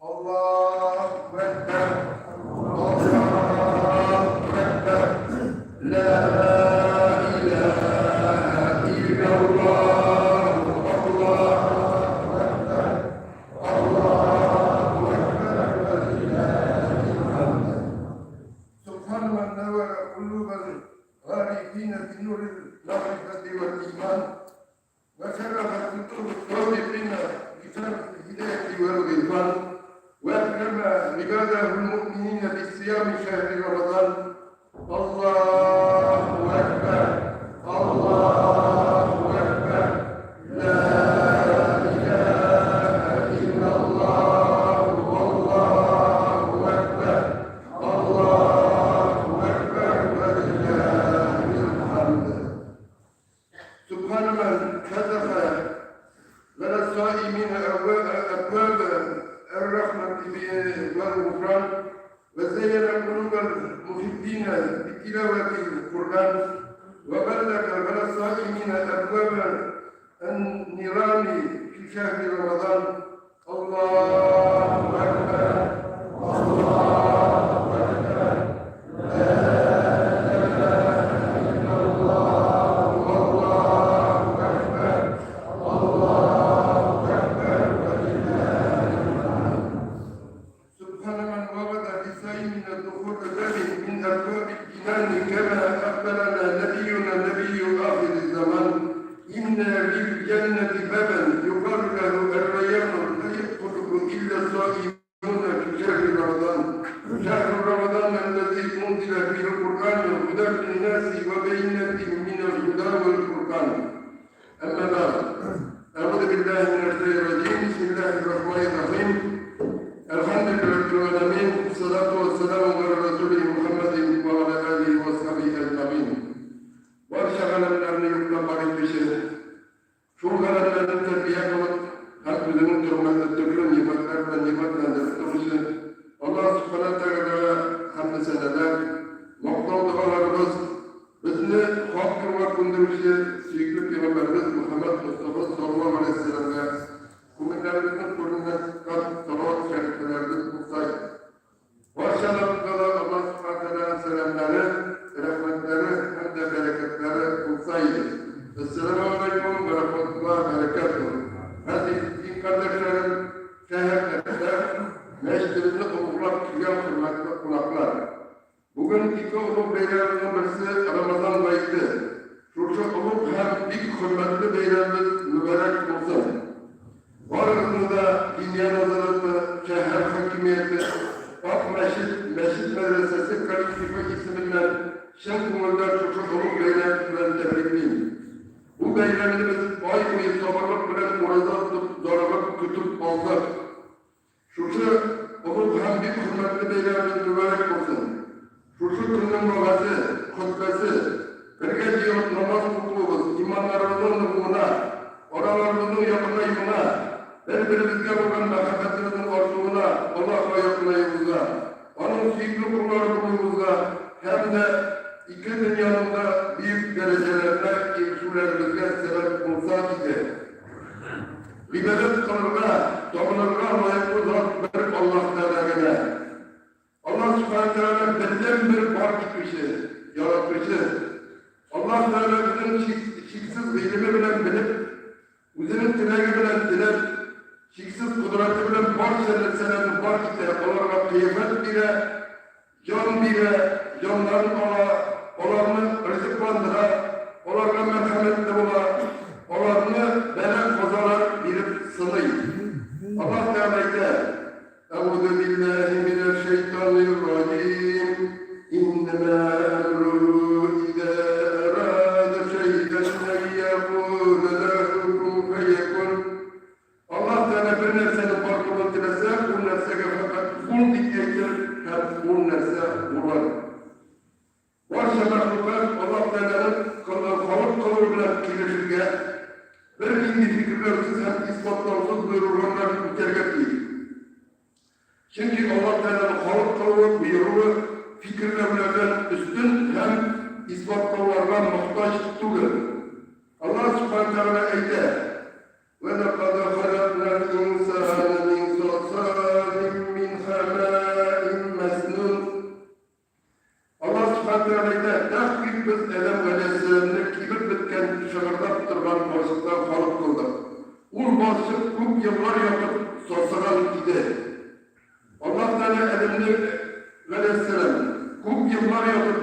Аллаһу әкбәр! Аллаһу әкбәр! Ла илаһа илляллаһ! Аллаһу әкбәр! Аллаһу әкбәр! Вә лиллаһил хәмд! Субхан ман наввара кулубал гharifina bi nuril ma'rifati wal iman. وشرف صدور الصادقين بشرف الهداية والغفران وأكرم عباده المؤمنين بصيام شهر رمضان. الله أكبر، الله أكبر، لا إله إلا الله، والله أكبر، الله أكبر، ولله الحمد. سبحان من فتح لنا الصائمين أبواب الرحمة والغفران وزين قلوب المحبين بتلاوة القرآن وغلق على الصائمين أبواب النيران في شهر رمضان. الله أكبر، الله أكبر، لا إله إلا الله، والله أكبر، الله أكبر، ولله الحمد. سبحان من وعد للصائمين دخول باب من أبواب الجنان كما أخبرنا نبينا نبي آخر الزمان: إن للجنة بابا يقال له الريان لا يدخله إلا الصائمون في شهر رمضان. شهر رمضان الذي أنزل فيه القرآن هدى للناس وبينة من الهدى والفرقان. أما بعد، أعوذ بالله من الشيطان الرجيم. بسم الله الرحمن الرحيم. الحمد لله رب العالمين، والصلاة والسلام على رسوله محمد وعلى آله وصحبه أجمعين. Барча галәмнәрне юктан бар итүче, шул галәмнәрне тәрбия кылып һәм үзенең төрле нигъмәтләр белән нигъмәтләндереп торучы Аллаһ Сүбхәнәһү Тәгаләгә хәмде-сәнәләр, мактау догаларыбыз, безне хак юлга күндерүче сөекле пәйгамбәребез Мөхәммәд Мостафа саллаллаһу галәйһиссәламгә күңелләребезнең түреннән чыккан салават-шәрифләребез булса иде. Барчаларыбызга да Аллаһ Сүбхәнәһү Тәгаләнең сәламнәре, рәхмәтләре һәм дә бәрәкәтләре булса иде. Әссәламү галәйкүм вә рәхмәтуллаһи вә бәрәкәтүһ. Газиз дин кардәшләрем, шәһәрдәшләр, мәчетебезне олуглап килгән хөрмәтле кунаклар! Бүген ике олуг бәйрәмебезнең берсе Рамазан гаете. Шушы олуг һәм бик хөрмәтле бәйрәмебез мөбарәк булсын! Барыгызны да Диния нәзарәте, шәһәр хакимияте, Ак мәчет мәчет-мәдрәсәсе коллективы исеменнән чын күңелдән шушы олуг бәйрәм белән тәбриклим. Бу бәйрәмне без ай буе сабырлык белән ураза тотып, зарыгып көтеп алдык. Шушы олуг һәм бик хөрмәтле бәйрәмебез мөбарәк булсын! Шушы көннең вәгазе, хотбәсе, бергә җыелып намаз укуыбыз иманнарыбызның ныгуына, араларыбызның якынаюына, бер-беребезгә булган мәхәббәтебезнең артуына, Аллаһка якынаюыбызга, Аның сөекле коллары булуыбызга һәм дә ике дөньяның да бөек дәрәҗәләренә ирешүләребезгә сәбәп булса иде. Гыйбадәт кылырга, табынырга лаеклы зат бер Аллаһ Тәгалә генә. Аллаһ Сүбхәнәһү Тәгалә бердәнбер бар итүче, яратучы. Аллаһ Тәгалә үзенең чиксез гыйлеме белән белеп, үзенең теләге белән теләп, чиксез кодрәте белән барча нәрсәләрне бар итә, аларга кыяфәт бирә, Җан бирә, җаннарын ала, аларны ризыкландыра, аларга мәрхәмәтле була, аларны бәла-казалар биреп сыный. Аллаһ Тәгалә әйтә, Әгъузу биллаһи минәш шәйтанир раҗим, иннәмә әмрүһү изә арада шәйән ән якулә ләһү кун фәякун. Аллаһ Тәгалә бер нәрсәнең бар булуын теләсә, ул нәрсәгә фәкать бул дип әйтер һәм ул нәрсә булыр. Барча мәхлукат Аллаһ Тәгаләнең халык кылуы белән килешергә, бернинди фикерләүсез һәм исбатлаусыз боерылганнарын үтәргә тиеш. Чөнки Аллаһ Тәгаләнең халык кылуы, боеруы фикерләүләрдән өстен һәм исбатлауларга мохтаҗ түгел. Аллаһ Сүбхәнәһү Тәгалә әйтә, Вә ләкад халәкнәл инсанә мин салсалин. әйтте. Аллаһ Тәгалә Адәмне, галәйһиссәлам, күп еллар ятып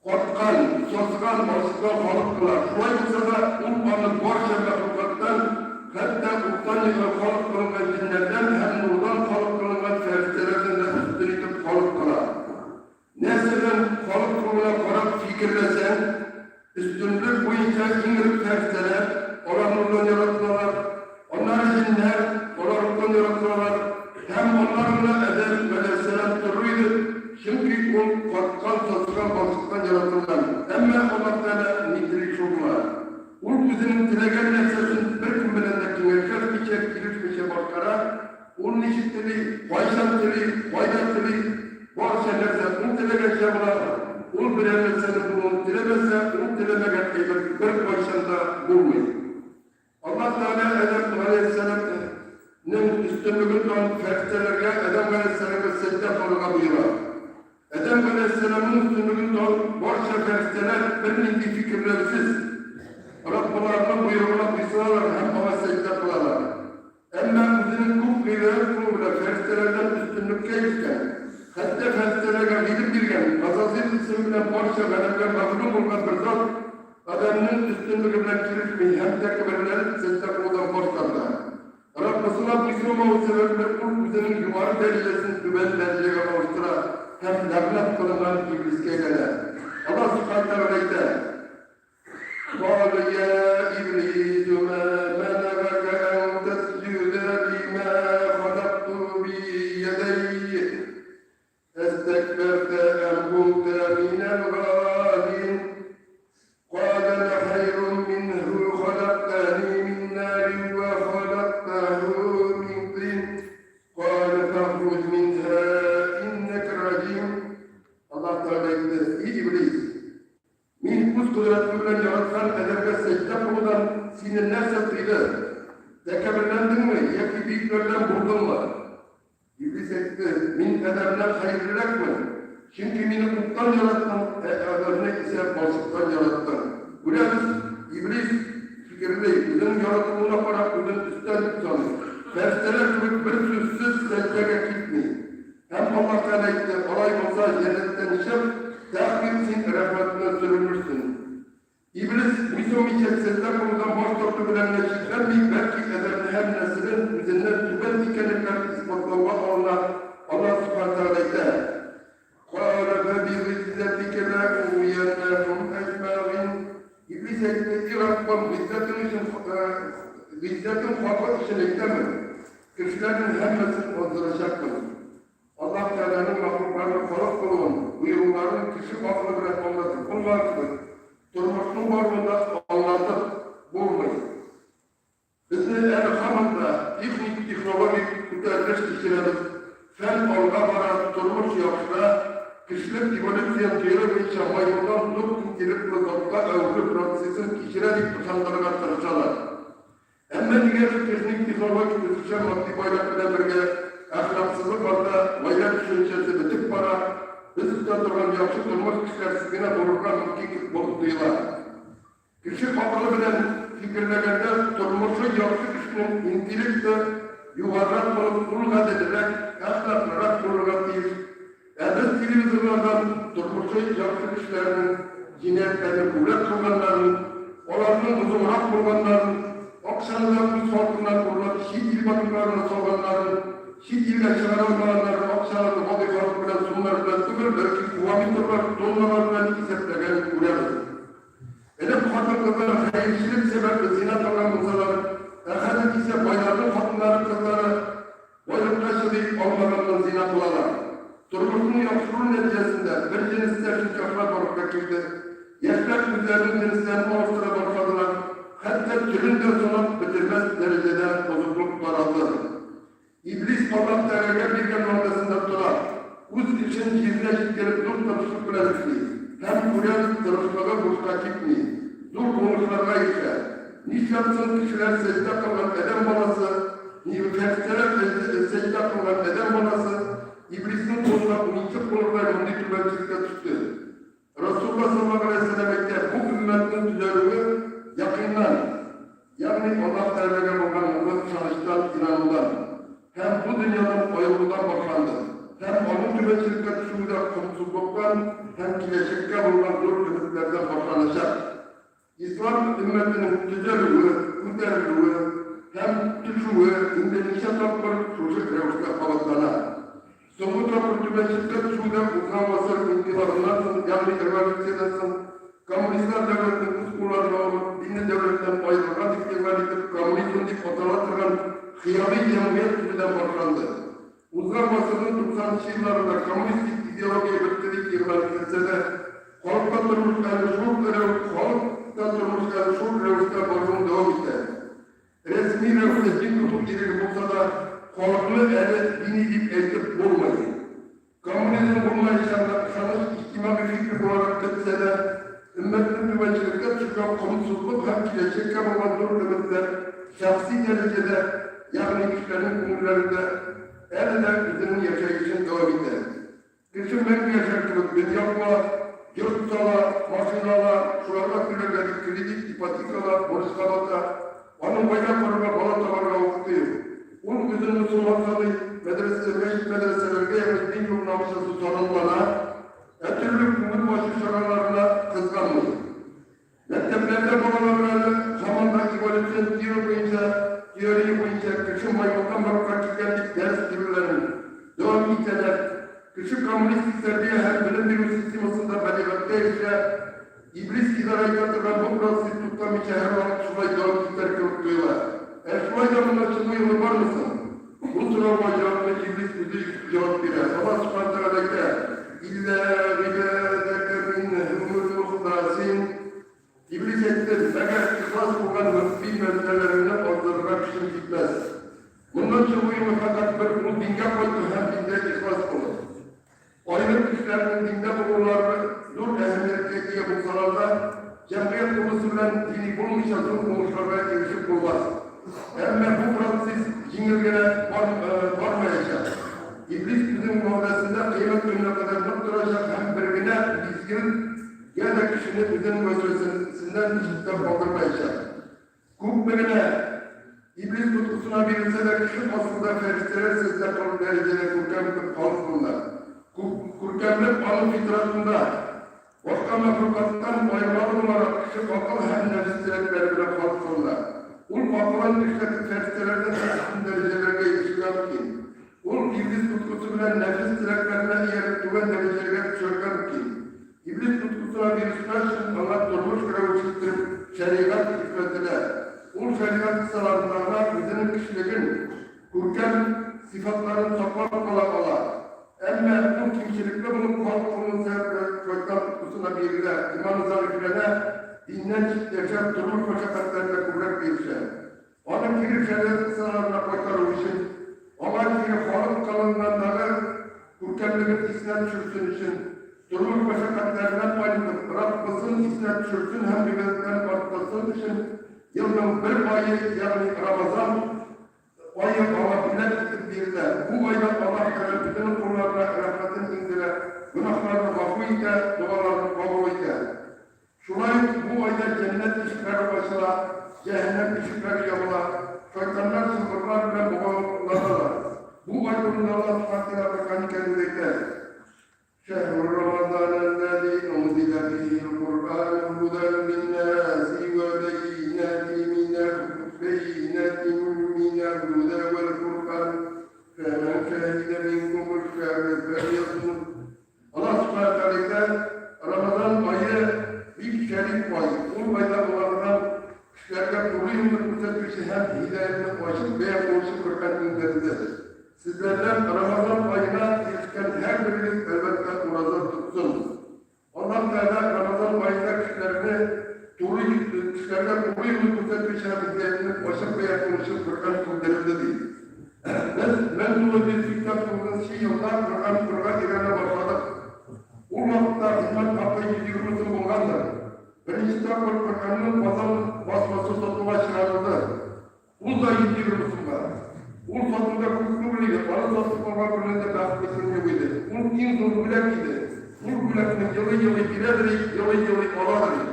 каткан, сасыган балчыктан халык кыла. Шулай булса да, ул аны барча мәхлукаттан, хәтта уттан халык кылынган җеннәрдән һәм нурдан халык кылынган фәрештәләрдән дә өстен итеп халык кыла. Нәрсәдән халык кылуына карап фикерләсәң, өстенлек буенча иң элек фәрештәләр, алар нурдан яратылалар, аннары җеннәр, алар уттан яратылалар, һәм аннары гына Адәм, галәйһиссәлам, торыр иде, чөнки ул каткан, сасыган балчыктан яратылган. Әмма Аллаһ Тәгалә ни тели, шул була. Ул үзенең теләгән нәрсәсен беркем белән дә киңәшләшмичә, килешмичә башкара, Ул ничек тели, кайчан тели, кайда тели, барча нәрсә ул теләгәнчә була. Ул берәр нәрсәнең булуын теләмәсә, ул теләмәгән әйбер беркайчан да булмый. Аллаһ Тәгалә Адәм галәйһиссәламнең өстенлеген танып, фәрештәләргә Адәм галәйһиссәламгә сәҗдә кылырга боера. Адәм галәйһиссәламнең өстенлеген танып, барча фәрештәләр бернинди фикерләүсез Раббыларының боерыгына буйсыналар һәм аңа сәҗдә кылалар. Әмма үзенең күп гыйбадәт кылуы белән фәрештәләрдән өстенлеккә ирешкән, хәтта фәрештәләргә гыйлем биргән, Газазил исеме белән барча галәмгә мәгълүм булган бер зат Адәмнең өстенлеге белән килешми һәм тәкәбберләнеп сәҗдә кылудан баш тарта. Раббысына буйсынмавы сәбәпле ул үзенең югары дәрәҗәсен түбән дәрәҗәгә алыштыра һәм ләгънәт кылынган иблискә әйләнә. Аллаһ Сүбхәнәһү Тәгалә әйтә. قال يا إبليس ما منعك أن تسجد لما خلقت بيدي استكبرت أم كنت من الغالين قال أنا خير منه خلقتني من نار وخلقته من طين قال فاخرج منها إنك رجيم الله تعالى إيه إبليس Мин үз кодрәтем белән яраткан адәмгә сәҗдә кылудан сине нәрсә тыйды? Тәкәбберләндеңме яки бөекләрдән булдыңмы? Иблис әйтте, Мин адәмнән хәерлерәкмен, чөнки мине уттан яраттың, ә адәмне исә балчыктан яраттың. Күрәбез, Иблис фикерли, үзенең яратылуына карап үзен өстән дип саный. Фәрештәләр кебек бер сүзсез сәҗдәгә китми. Һәм Аллаһ Тәгалә әйтте, Алай булса, җәннәттән чык, тәхкыйк син рәхмәтемнән сөрелерсең. Иблис, буйсынмыйча сәҗдә кылудан баш тарту белән генә чикләнми, бәлки Адәмне һәм нәселен үзеннән түбән икәнлекләрен исбатлауга алына, Аллаһ Сүбхәнәһү Тәгалә әйтә, Калә фәбигыйззәтикә ләугуйәннәһүм әҗмәгыйн. Иблис әйтте, И Раббым, гыйззәтең өчен, гыйззәтең хакы өчен әйтәмен, Кешеләрнең һәммәсен аздырачакмын. Аллаһ Тәгаләнең мәхлукларны халык кылуын, боеруларын кеше акылы белән аңлатып булмаган кебек, тормышның баруын да аңлатып булмый. Безне әле һаман да техник-технологик күтәрелеш кичерәбез, фән алга бара, тормыш яхшыра, кешелек эволюция теория буенча маймылдан зур интеллектлы затка әверелү процессын кичерә дип ышандырырга тырышалар. Әмма нигәдер техник-технологик үсешә матди байлык белән бергә әхлаксызлык арта, гаилә төшенчәсе бетеп бара, без көтә торган яхшы тормыш кешеләрсез генә булырга мөмкин кебек булып тоела. Кеше акылы белән фикерләгәндә, тормышы яхшы кешенең интеллекты югарырак булып, ул гаделрәк, әхлаклырак булырга тиеш. Ә без телевизорлардан тормышы яхшы кешеләрнең җинаятьләрне күбрәк кылганнарын, аларның бозыграк булганнарын, акчаны да үз халкыннан урлап чит ил банкларына салганнарын, чит илгә чыгара алмаганнарын акчаларны гади халык белән сумнар белән түгел, бәлки кубометрлар, тонналар белән исәпләгәнен күрәбез. Элек хатын-кызлар хәерчелек сәбәпле зина кылган булсалар, ә хәзер исә байларның хатыннары, кызлары байлыкка чыдый алмаганнан зина кылалар. Тормышның яхшыруы нәтиҗәсендә бер җенестәш никахлар барлыкка килде. Яшьләр үзләренең җенесләрен алыштыра башладылар, хәтта төрен дә санап бетермәс дәрәҗәдә бозыклык таралды. Иблис Аллаһ Тәгаләгә биргән вәгъдәсендә тора, үз эшен җиренә җиткереп зур тырышлык белән эшли һәм, күрәбез, тырышлыгы бушка китми, зур уңышларга ирешә. Нишләп соң кешеләр сәҗдә кылган адәм баласы, ни, фәрештәләр сәҗдә кылган адәм баласы Иблиснең кулына уенчык булырдай мондый түбәнчелеккә төште? Расулулла саллаллаһу галәйһи вә сәлләм әйтә, бу өммәтнең төзәлүе якыннан, ягъни Аллаһ Тәгаләгә булган ныклы ышанычтан, инанудан. Һәм бу инкыйлабтан башланды һәм аның түбәнчелеккә төшүе дә комсызлыктан һәм киләчәккә булган зур өметләрдән башланачак. Ислам өммәтенең төзәлүе, күтәрелүе һәм төшүе инде ничә тапкыр шушы рәвештә кабатлана. Соңгы тапкыр түбәнчелеккә төшүе дә узган гасыр инкыйлабыннан соң, ягъни революциядән соң, коммунистлар дәүләтне үз кулларына алып, динне дәүләттән аерырга дип игълан итеп, коммунизм дип атала торган хыялый җәмгыять төзүдән башланды. Узган гасырның туксанынчы елларында коммунистик идеология бетте дип игълан ителсә дә, халыкта тормыш әле шул халыкта тормыш әле шул рәвештә баруын дәвам итә. Рәсми рәвештә дин тоту иреге булса да, халыкны әле дини дип әйтеп булмый. Коммунизм булмаячагына ышаныч иҗтимагый фикер буларак бетсә дә, өммәтне түбәнчелеккә төшергән комсызлык һәм киләчәккә булган зур өметләр шәхси дәрәҗәдә, ягъни кешеләрнең күңелләрендә әле дә үзенең яшәешен дәвам итә. Кеше мәңге яшәр кебек дөнья куа, йорт сала, машина ала, шуларга түләргә дип кредит, ипотека ала, бурычка бата. Аның гаилә корырга, бала табарга вакыты юк. Ул үзен мөселман саный, мәдрәсә, мәчет-мәдрәсәләргә ягъни дин юлына акчасы сарыфлана, ә төрле күңел ачу чараларына кызганмый. Мәктәпләрдә балаларга әле һаман да эволюцион теория буенча теория буенча кеше маймылдан барлыкка килгән дип дәрес бирүләрен дәвам итәләр. Кеше коммунистик тәрбия һәм белем бирү системасында балигатькә ирешә. Иблис идарә итә торган бу процесс туктамыйча һәрвакыт шулай дәвам итәр кебек тоела. Ә шулай да моннан чыгу юлы бармы соң? Бу сорауга җавапны Иблис үзе җавап бирә. Аллаһ Сүбхәнәһү Тәгалә әйтә, Илля гыйбадәкә минһумул мөхласин. Иблис әйтте, Мәгәр ихлас булган мөэмин бәндәләреңне аздырырга көчем җитмәс. Моннан чыгу юлы фәкать бер, ул дингә кайту һәм диндә ихлас булу. Аерым кешеләрнең диндә булулары зур әһәмияткә ия булсалар да, җәмгыять тулысы белән дини булмыйча зур уңышларга ирешеп булмас. Әмма бу процесс җиңел генә бармаячак. Иблис үзенең вәгъдәсендә кыямәт көненә кадәр нык торачак һәм бер генә мизгелгә дә кешене үзенең вәсвәсәсеннән читтә калдырмаячак. Күпме генә Иблис коткысына бирелсә дә, кеше асылда фәрештәләр сәҗдә кылыр дәрәҗәдә күркәм итеп халык кылына. Күркәмлек аның фитратында. Башка мәхлукаттан аермалы буларак, кеше акыл һәм нәфес теләкләре белән халык кылына. Ул акылын эшләтеп фәрештәләрдән дә өстен дәрәҗәләргә ирешергә мөмкин. Ул Иблис коткысы белән нәфес теләкләренә ияреп түбән дәрәҗәләргә төшәргә мөмкин. Иблис коткысына бирешмәс өчен аңа тормыш рәвеше иттереп шәригать йөкләтелә. Ул шәригать кысаларында гына үзенең кешелеген, күркәм сыйфатларын саклап кала ала. Әмма ул кимчелекле булып халык кылыну сәбәпле шайтан коткысына бирелә, иманы зәгыйфьләнә, диннән читләшә, тормыш мәшәкатьләренә күбрәк бирешә. Аны кире шәригать кысаларына кайтару өчен, аңа кире халык кылынгандагы күркәмлеген исенә төшерсен өчен, тормыш мәшәкатьләреннән айнытып, Раббысын исенә төшерсен һәм гыйбадәтләрен арттырсын өчен, елның бер ае, ягъни Рамазан ае аңа бүләк итеп бирелә. Бу айда Аллаһ Тәгалә үзенең колларына рәхмәтен иңдерә, гөнаһларны гафу итә, догаларны кабул итә. Шулай ук бу айда җәннәт ишекләре ачыла, җәһәннәм ишекләре ябыла, шайтаннар чылбырлар белән богауланалар. Бу ай турында Аллаһ Сүбхәнәһү Тәгалә Коръәни Кәримдә әйтә, Шәһру Рамазан әлләзи унзилә фиһил Куръан һудан линнаси вә бәйинәти минәл бәйинәтин минәл һудә вәл фуркан, фәмән шәһидә минкумуш шәһрә фәльясум. Аллаһ Сүбхәнәһү Тәгалә әйтә, Рамазан ае бик шәриф ай, ул айда Аллаһыдан кешеләргә туры юлны күрсәтүче һәм һидаятне ачык бәян кылучы Коръән иңдерелде. Сезләрдән Рамазан аена ирешкән һәрберегез, әлбәттә, ураза тотсын. Аллаһ Тәгалә Рамазан аенда кешеләрне туры кешеләргә туры юлны күрсәтүче һәм һидаятне ачык бәян кылучы Коръән иңдерелде, ди. Без 1989 нчы елда Коръән укырга өйрәнә башладык. Ул вакытта хезмәт хакы 120 сум булгандыр. Беренче тапкыр Коръәннең Казан басмасы сатуга чыгарылды. Ул да 120 сумга. Ул сатуда күп түгел иде, аны сатып алган бернинди дә бәхетле көн юк иде. Ул иң зур бүләк иде. Ул бүләкне елый-елый бирәдер идек, елый-елый аладыр идек.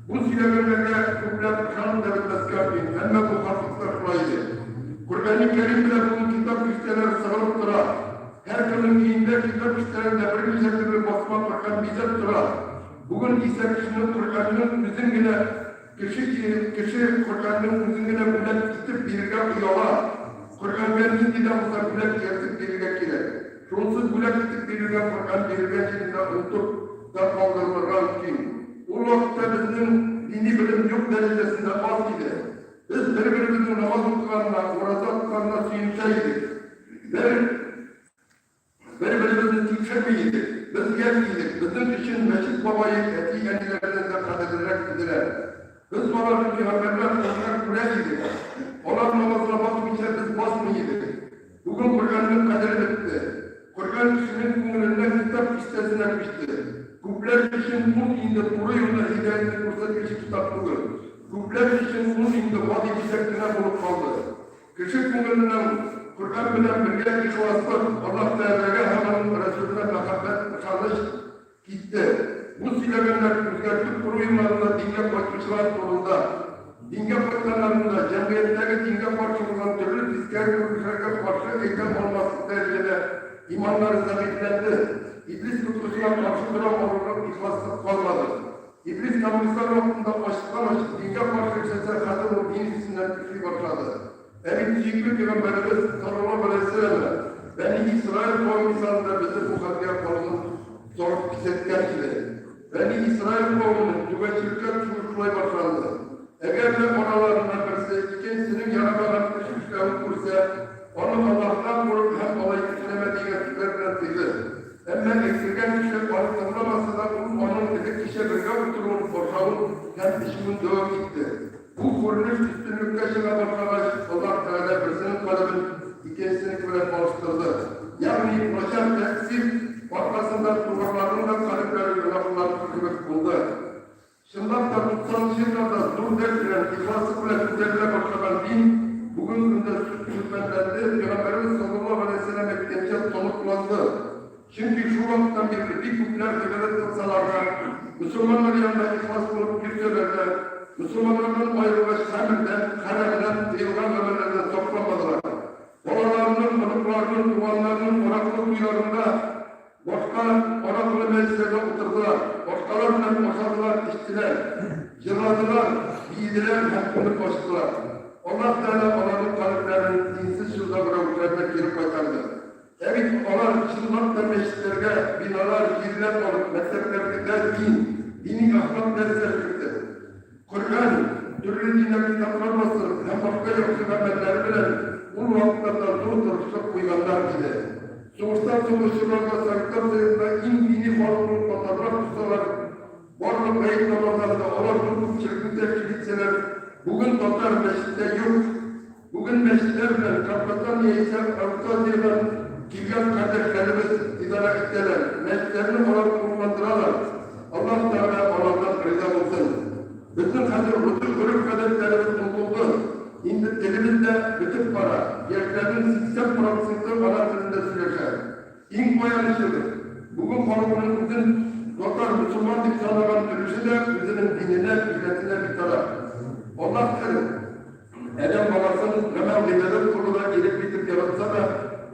Бу сөйләгәннәргә күпләр ышанып та бетмәскә мөмкин, әмма бу хаклыкта шулай иде. Коръәни Кәрим белән бүген китап киштәләре сыгылып тора. Һәркемнең өендә китап өстәлендә берничә төрле басма Коръән бизәп тора. Бүген исә кешенең Коръәннең үзен генә кеше кеше Коръәннең үзен генә бүләк итеп бирергә ояла. Коръәнгә нинди дә булса бүләк ияртеп бирергә кирәк. Шунсыз бүләк итеп бирелгән Коръән бирелгән җирендә онытып та калдырылырга мөмкин. Ул вакытта безнең дини белем юк дәрәҗәсендә аз иде. Без бер-беребезнең намаз укыганына, ураза тотканына сөенсә идек. Бер бер-беребезне тикшерми идек. Без яшь идек, безнең өчен мәчет бабае әти-әниләрдән дә кадерлерәк иделәр. Без аларны пәйгамбәрләр урынына күрә идек. Алар намазга басмыйча без басмый идек. Бүген Коръәннең кадере бетте. Коръән кешенең күңеленнән китап киштәсенә күчте. Күпләр өчен ул инде туры юлны һидәятне күрсәтүче китап түгел. Күпләр өчен ул инде гади бизәк кенә булып калды. Кеше күңеленнән Коръән белән бергә ихласлык, Аллаһ Тәгаләгә һәм аның Рәсүленә мәхәббәт, ышаныч китте. Бу сөйләгәннәр үзгәртеп кору елларында дингә кайтучылар турында. Дингә кайтканнарның да җәмгыятьтәге дингә каршы булган төрле тискәре күренешләргә каршы әйтә алмаслык дәрәҗәдә иманнары зәгыйфьләнде. Иблис коткысына каршы тора алырлык ихласлык калмады. Иблис коммунистлар вакытында ачыктан-ачык дингә каршы эшләсә, хәзер ул дин исеменнән эшли башлады. Ә бит сөекле пәйгамбәребез, саллаллаһу галәйһи вә сәлләм, Бәни Исраил кавеме мисалында безне бу хәлгә калуны сорап кисәткән иде. Бәни Исраил кавеменең түбәнчелеккә төшүе шулай башланды. Әгәр дә араларыннан берсе икенчесенең ярамаган эш эшләвен күрсә, аны Аллаһтан курык һәм алай эшләмә дигән сүзләр белән тыйды. Әмма әйтелгән кеше аны тыңламаса да, ул аның элеккечә бергә утыруын, ашавын һәм эчүен дәвам итте. Бу күренеш өстенлеккә чыга башлагач, Аллаһ Тәгалә берсенең калебен икенчесенеке белән алыштырды. Ягъни начар тәэсир аркасында туганнарның да калебләре гөнаһлыларныкы кебек булды. Чынлап та, туксанынчы елларда зур дәрт белән, ихласлык белән күтәрелә башлаган дин бүгенге көндә сүрпәнләнде, Пәйгамбәребез саллаллаһу галәйһи вә сәлләм әйткәнчә, тоныкланды. Чөнки шул вакыттан бирле бик күпләр гыйбадәт кылсалар да, мөселманнар янында ихлас булып йөрсәләр дә, мөселманнардан аерылгач хәмердән, хәрәмнән, тыелган гамәлләрдән сакланмадылар. Балаларының, оныкларының, туганнарының аракылы туйларында, башка аракылы мәҗлесләрдә утырдылар, башкалар белән ашадылар, эчтеләр, җырладылар, биеделәр һәм күңел ачтылар. Аллаһ Тәгалә аларның калебләрен динсез чордагы рәвешләренә кире кайтарды. Ә бит алар чынлап та мәчетләргә биналар, җирләр алып, мәктәпләргә дин, дини әхлак дәресләре кертеп, Коръән, төрле диннәр китаплар бастырып һәм башка яхшы гамәлләре белән ул вакытларда зур тырышлык куйганнар иде. Сугыштан соңгы чорларда Советлар Союзында иң дини халык булып татарлар торсалар, барлык гает намазларында алар зур күпчелекне тәшкил итсәләр, бүген татар мәчеттә юк. Бүген мәчетләр белән Кавказдан яисә Абхазиядән килгән кардәшләребез идарә итәләр, мәчетләрне алар тулыландыралар. Аллаһ Тәгалә алардан риза булсын. Безнең хәзер гореф-гадәтләребез онытылды. Инде телебез дә бетеп бара. Яшьләрнең 80 проценты ана телендә сөйләшә. Иң аянычыбыз, бүген халыкның үзен татар, мөселман дип санаган өлеше дә үзенең диненә, милләтенә битараф. Аллаһ һәр Адәм баласын гамәл-гыйбадәт кылуда ирекле итеп яратса да,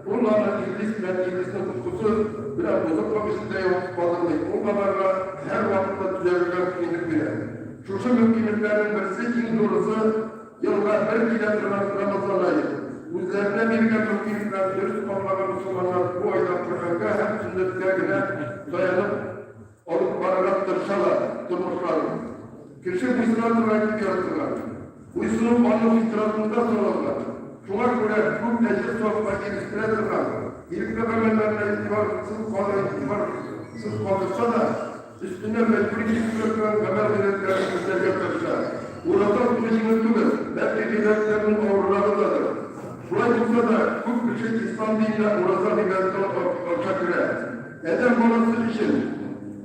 ул аны Иблис белән Иблиснең коткысы белән бозыклык эчендә ялгыз калдырмый, ул аларга һәрвакытта төзәлергә мөмкинлек бирә. Шушы мөмкинлекләрнең берсе, иң зурысы, елга бер килә торган Рамазан ае. Үзләренә бирелгән мөмкинлекләрне дөрес аңлаган мөселманнар бу айда Коръәнгә һәм сөннәткә генә таянып алып барырга тырышалар тормышларын. Кеше буйсына торган итеп яратылган. Буйсыну аның фитратында салынган. Шуңа күрә күп әҗер-савапка ирештерә торган ирекле гамәлләренә игътибарсыз игътибарсыз калдырса да, өстенә мәҗбүри йөкләп торган гамәл-гыйбадәтләрен үтәргә тырыша. Ураза тоту җиңел түгел, бәлки гыйбадәтләрнең авыррагы дадыр. Шулай булса да, күп кеше ислам диненә ураза гыйбадәте аша керә. Адәм баласы өчен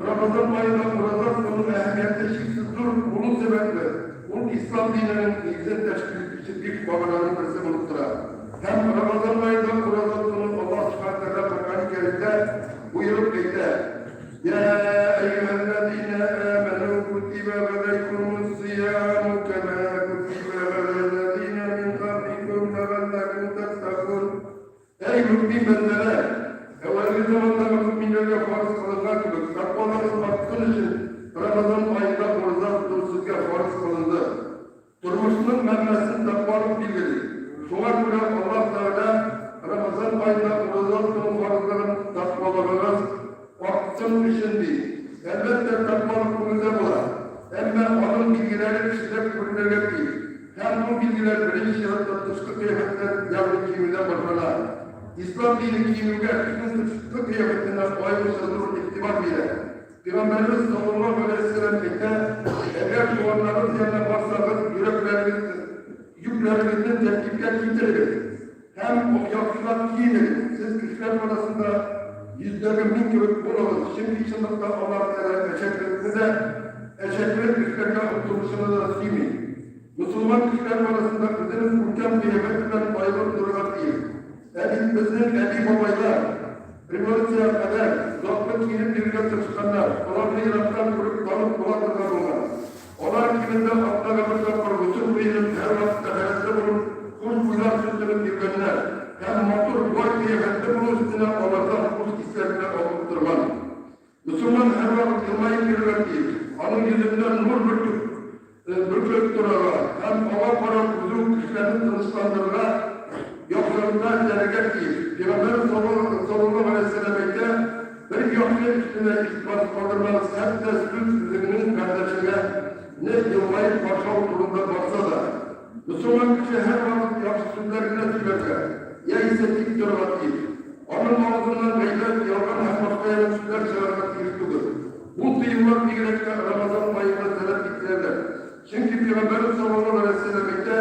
Рамазан аенда ураза тотуның әһәмияте чиксез зур булу сәбәпле, ул ислам диненең нигезен тәшкил итүче биш багананың берсе булып тора. Һәм Рамазан аенда ураза тотуны Аллаһ Сүбхәнәһү вә Тәгалә Коръәни Кәримдә боерып әйтә, Йә әйюһәлләзинә әмәнү кутибә галәйкүмүс-сияму кәмә кутибә галәлләзинә мин кабликүм ләгалләкүм тәттәкун. Әй мөэмин бәндәләр! Әүвәлге замандагы мөэминнәргә фарыз кылынган кебек, тәкъвалыгыз артсын өчен Рамазан аенда ураза тоту сезгә фарыз кылынды. Тормышның мәгънәсен тәкъвалык билгели. Шуңа күрә Аллаһ Тәгалә Рамазан аенда ураза тотуның фарызлыгын тәкъвалыгыгыз артсын өчен ди. Әлбәттә, тәкъвалык күңелдә була. Әмма аның билгеләре кешедә күренергә тиеш. Һәм бу билгеләр беренче чиратта тышкы кыяфәттән, ягъни киенүдән башлана. Ислам дине киенүгә, кешенең тышкы кыяфәтенә аеруча зур игътибар бирә. Пәйгамбәребез саллаллаһу галәйһи вә сәлләм әйтә, Әгәр туганнарыгыз янына барсагыз, йөрәкләрегез, йөкләрегезне тәртипкә китерегез һәм яхшылап киенегез. Сез кешеләр арасында йөздәге мин кебек булыгыз, чөнки чынлыкта Аллаһ Тәгалә әшәкелекне дә, әшәкелек эшләргә омтылучыны да сөйми. Мөселман кешеләр арасында үзенең күркәм кыяфәте белән аерылып торырга тиеш. Ә бит безнең әби-бабайлар революциягә кадәр затлы киенеп йөрергә тырышканнар, аларны ерактан күреп танып була торган булган. Алар кимендә атнага бер тапкыр госел коенып, һәрвакыт тәһарәтле булып, хушбуйлар сөртенеп йөргәннәр һәм матур, бай кыяфәтле булу өстенә алардан хуш исләр генә агып торган. Мөселман һәрвакыт елмаеп йөрергә тиеш. Аның йөзеннән нур бөркеп, бөркелеп торырга һәм аңа карап үзе үк кешеләрне тынычландырырга, яхшылыкка этәрергә тиеш. Пәйгамбәребез саллаллаһу галәйһи ва сәлләм әйтә, Бер яхшы эшне дә игътибарсыз калдырмагыз, хәтта сүз үзеңнең кардәшеңә не елмаеп каршы алу турында барса да. Мөселман кеше һәрвакыт яхшы сүзләр генә сөйләргә, яисә тик торырга тиеш. Аның авызыннан гайбәт, ялган һәм башка яман сүзләр чыгарга тиеш түгел. Бу тыюлар бигрәк тә Рамазан аенда таләп ителәләр. Чөнки Пәйгамбәребез саллаллаһу галәйһи ва сәлләм әйтә,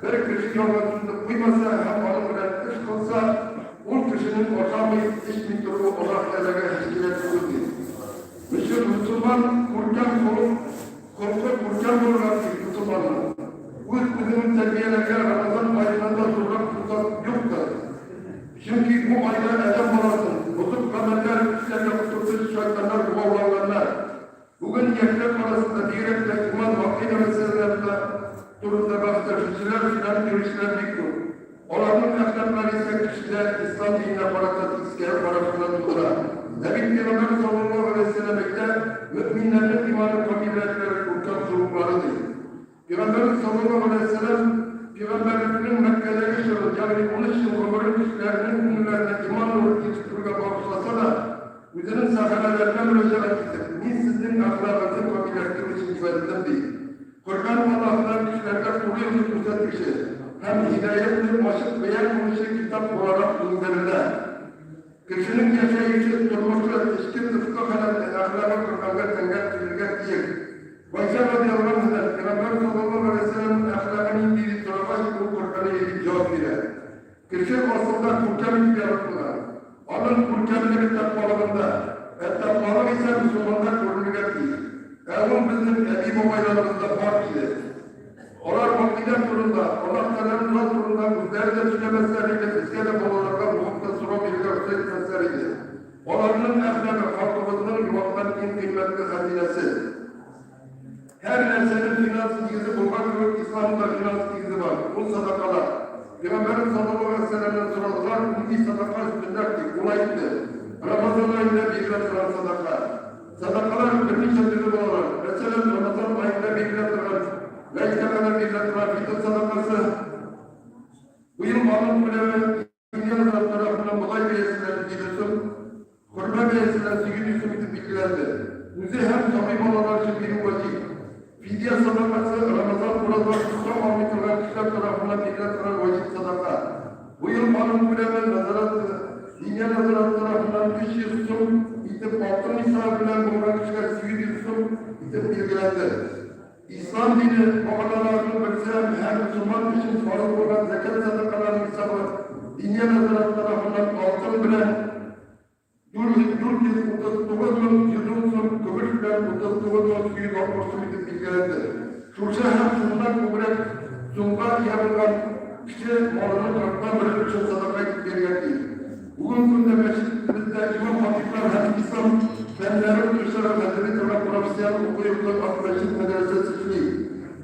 Бер кеше ялган сүзне куймаса һәм аның белән эш кылса, ул кешенең ашамый, эчми торуы Аллаһ Тәгаләгә һич кирәк түгел, ди. Мөселман күркәм холык Холкы күркәм булырга тиеш мөселманның. Үз-үзеңне тәрбияләргә Рамазан аеннан да зуррак форсат юктыр. Чөнки бу айда адәм баласын бозык гамәлләр эшләргә котыртучы шайтаннар богауланганнар. Бүген яшьләр арасында бигрәк тә иман, гакыйдә мәсьәләләрендә турында бәхәсләшүчеләр, сөйләнеп йөрүчеләр бик күп. Аларның әхлаклары исә кешедә ислам диненә карата тискәре карашны тудыра. Ә бит Пәйгамбәр саллаллаһу галәйһи ва сәлләм әйтә, Мөэминнәрнең иманы камилрәкләре, күркәм холыклары, ди. Пәйгамбәребез саллаллаһу галәйһи ва сәлләм пәйгамбәрлекнең Мәккәдәге чорын, ягъни 13 ел гомерен кешеләрнең күңелләренә иман нуры ирештерүгә багышласа да, үзенең сәхабәләренә мөрәҗәгать итеп, Мин сезнең әхлагыгызны камилләштерү өчен җибәрелдем, ди. Коръән Аллаһыдан кешеләргә туры юлны күрсәтүче һәм һидаятне ачык бәян кылучы китап буларак иңдерелә. Кешенең яшәеше, тормышы, эчке-тышкы халәте, әхлагы Коръәнгә тәңгәл килергә тиеш. Гайшә радиаллаһу анһадан, Пәйгамбәр саллаллаһу галәйһи ва сәлләмнең әхлагы нинди дип сорагач, ул Коръәне дип җавап бирә. Кеше асылда күркәм итеп яратылган. Аның күркәмлеге тәкъвалыгында. Ә тәкъвалык исә мөселманда күренергә тиеш. Ә ул безнең әби-бабайларыбызда бар иде. Алар гакыйдә турында, Аллаһ Тәгаләнең зат турында үзләре дә сөйләмәсләр иде, безгә дә балаларга бу хакта сорау бирергә рөхсәт итмәсләр иде. Аларның әхлагы, халкыбызның югалткан иң кыйммәтле хәзинәсе. Һәр нәрсәнең финанс нигезе булган кебек, исламның да финанс нигезе бар, ул садакалар. Пәйгамбәребез саллаллаһу галәйһи ва сәлләмнән сорадылар, нинди садака өстенрәк дип, ул әйтте, Рамазан аенда бирелә торган садака. Садакалар берничә төрле булалар. Мәсәлән, Рамазан аенда бирелә торган, гаеткә кадәр бирелә торган фитыр садакасы. Быел аның күләме Дөнья зат тарафыннан бодай бәясеннән 7 сум, хөрмә бәясеннән 800 сум итеп билгеләнде. Үзе һәм сабый балалар өчен бирү ваҗиб. Фидия садакасы Рамазан ураза тота алмый торган кешеләр тарафыннан бирелә торган ваҗиб садака. Бу ел аның күләме нәзарәт Диния нәзарәте тарафыннан 300 сум итеп, алтын нисабы белән булган кешегә 800 сум итеп билгеләнде. Ислам дине баганаларының берсе һәм һәр мөселман өчен фарыз булган зәкят сәдакаларының хисабы Диния нәзарәте тарафыннан алтын белән 439 мең 110 сум, көмеш белән 39 мең 860 сум итеп билгеләнде. Шушы һәм шуннан күбрәк сумга ия булган кеше малының кырыктан бер өлешен сәдака итеп бирергә тиеш. Бүгенге көндә мәчетебездә имам-хатыйблар һәм ислам фәннәре укытучылары хәзерли торган профессиональ уку йорты Ак мәчет мәдрәсәсе эшли.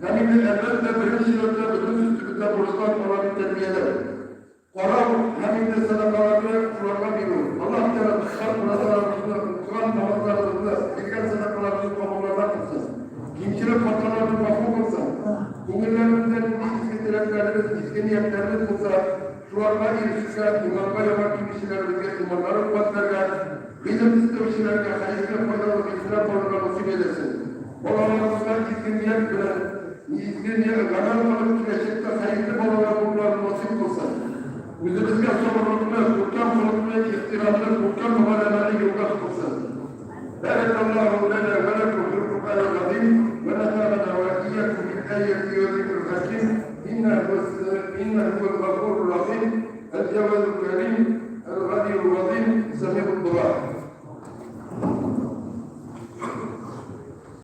Һәм инде, әлбәттә, беренче чиратта безнең өстебездә бурычлар аларны тәрбияләү, карау һәм инде сәдакаларны шуларга бирү. Аллаһ Тәгалә. Изге ниятләребез булса, шуларга ирешергә, иманга яңа килүчеләребезгә иманнарын куәтләргә, гыйлем эстәүчеләргә хәерле, файдалы гыйлемнәр табарга насыйп әйләсен. Балаларыбызга изге ният белән, изге гамәл кылып, киләчәктә хәерле балалар булуларын насыйп кылсын. Үзебезгә сабырлыкны, күркәм холыкны, ихтирамны, күркәм галәмәне юлдаш кылсын. Бәрәкаллаһу ләнә вә ләкүм фил Куръанил газыйм вә нәфәгънә вә иякүм бил аяти вә зикрил хәким иннәһу һуәл гафурур рахим әл җәвадул кәрим әл ганиюл газыйм сәмигуд дуа.